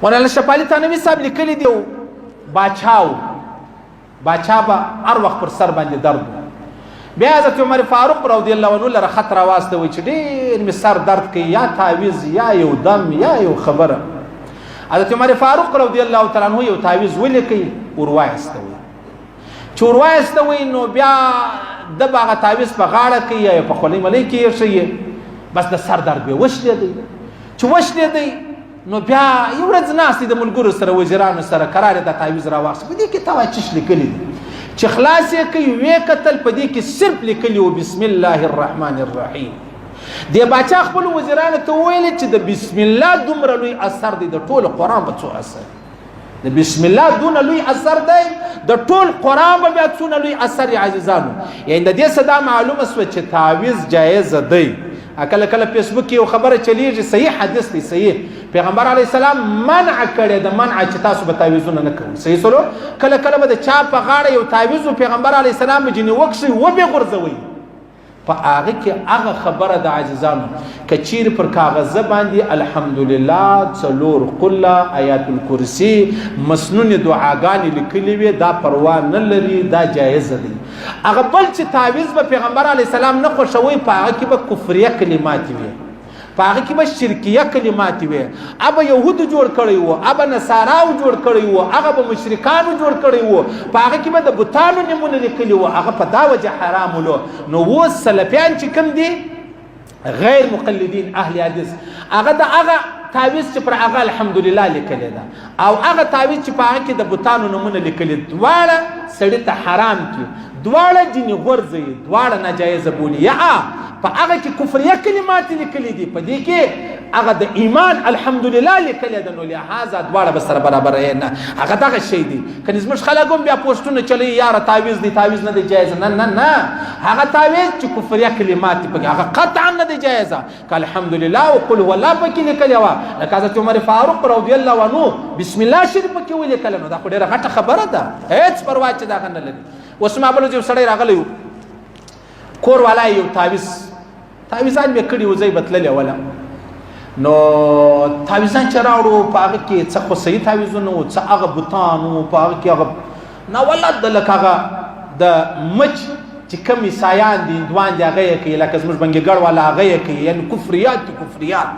مولانا شفالي ثانوي صاحب لیکلي دی، باچاو باچا به هر وخت پر سر باندې درد. بیا حضرت عمر فاروق رضی الله عنه لره خط راواستوي چې ډېر مې سر درد کوي، یا تعویذ یا یو دم یا یو خبره. حضرت عمر فاروق رضی الله تعالی عنہ یو تعویذ ولیکي ور واستوي. چې ور واستوي نو بیا د هغه تعویذ په غاړه کې یا په خولۍ ملۍ کې یې ښیي، بس د سر درد به وشلېدی. چې وشلېدی نو بیا یو ورځ ناست دی د ملګرو سره، وزیرانو سره، قرار یې دا تعویذ راواخیست. په دې کې تا وایي چش لیکلي دي. چې خلاص یې کوي ویې کتل، په دې کې صرف لیکلي و بسم الله الرحمن الرحیم. دې باچا خپلو وزیرانو ته وویل چې د بسم الله دومره لوی اثر دی، د ټول قرآن به څو اثر، د بسم الله دونه لوی اثر دی، د ټول قرآن به بیا څونه لوی اثر. عزیزانو، یعنی د دې څه دا معلومه سوه چې تعویذ جایز دی. کله کله فیسبوک کې یو خبره چلیږي، صحیح حدیث دی، صحیح پیغمبر علی السلام منع کړی د منع چې تاسو به تعویذونه نه کوئ. صحیح سلو. کله کله به د چا په غاړه یو تعویذ پیغمبر علی السلام به جنې وکښي وبې غورځوي. په هغه کې هغه خبره د عزیزانو، که چیرې پر کاغذ باندې الحمدلله، څلور قله، آیات الکرسی، مسنون دعاګانې لیکلې وي، دا پروا نه لري، دا جایز دی. هغه بل چې تعویذ به پیغمبر علی السلام نه خوښوي، په هغه کې به کفریه کلمات وي، په هغه کې به شرکیه کلمات وي، ابا یهودو جوړ کړی وو، ابا نصاراو جوړ کړی وو، هغه به مشرکانو جوړ کړی وو، په هغه کې به د بتانو نومونه لیکلي وو، هغه په دا وجه حرام ولو. نو اوس سلفیان چې کوم دي، غیر مقلدین اهل حدیث، هغه د هغه تعویذ چې پر هغه الحمدلله لیکلې ده او هغه تعویذ چې په هغه کې د بتانو نومونه لیکلي، دواړه سړي ته حرام کړي، دواړه ځینې غورځوي، دواړه ناجایزه بولي. یا په هغه کې کفریه کلمات لیکلي دي، په دې کې هغه د ایمان الحمدلله لیکلې ده، نو لهذا دواړه به سره برابر نه، هغه دغه شی دی. کني زموږ خلک هم بیا پوسټونه چلوي، یاره تعویذ دی، تعویذ نه دی جایز. نه نه نه، هغه تعویذ چې کفریه کلمات دي پکې، هغه قطعا نه دی جایزه. که الحمدلله او قل هو الله پکې لیکلې وه، لکه حضرت عمر فاروق رضی الله عنه بسم الله شریف پکې ولیکله، نو دا خو ډېره غټه خبره ده، هېڅ پروا چې د هغه نه لري. اوس ما بل یو سړی راغلی و، کور والا یو تعویذ، تعویذان مې کړي وو، ځای به تللی وله. نو تعویذان چې راوړو، په هغه کې څه خو صحیح تعویذونه وو، څه هغه بتان وو، په هغه کې هغه نه ولا د لکه هغه د مچ چې کوم عیسایان دي، هندوان دي، هغه یې کوي، لکه زموږ بنګیګړ والا هغه یې کوي، یعنې کفریات دي، کفریات.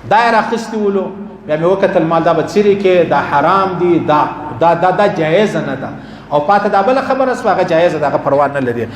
دا یې راخیستي ولو. بیا مې وکتل، ما دا به څیرې کې دا حرام دي، دا دا دا دا جایز نه ده. او پاته دا بله خبره سوه، هغه جایزه ده، هغه پروا نه لري.